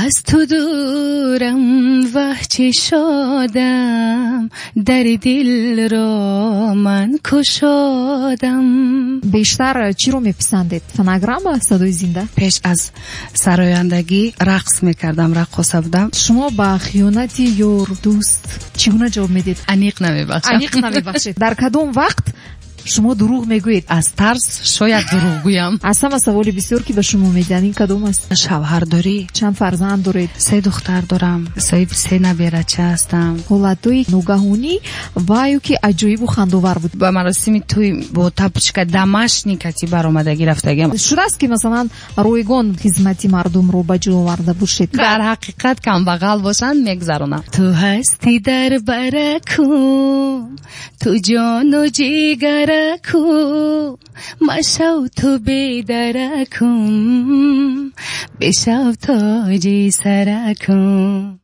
Аз ту дурам, воҳ чӣ шодам, дар дил ро ман кушодам. Бештар чиро мепасандед? Фонограмма, садои зинда? Пеш аз сарояндагӣ рақс мекардам, раққоса будам. Шумо ба хиёнати ёр, дӯст чӣ гуна ҷавоб медиҳед? Аниқ намебахшам. Аниқ намебахшед. Дар кадом вақт шумо дурӯғ мегӯед? Аз тарс шояд дурӯғ гӯям. Аз ҳама саволи бисёр, ки ба шумо медиҳанд, ин кадом аст? Шавҳар дорӣ? Чанд фарзанд доред? 3 духтар дорам, соҳиби 3 наберача ҳастам. Ҳолатҳои ногаҳонӣ ва ё ки аҷоибу хандовар буд? Ба маросими тӯй бо тапочка домашний кати баромадагӣ рафтагиам. Шудааст, ки масалан ройгон хизмати мардумро ба ҷо оварда бошед? Дар ҳақиқат камбағал бошанд, мегзаронам. Ту ҳастӣ дар баракум, ту ҷону ҷигаракум, машав ту бедаракум, бешав тоҷи саракум.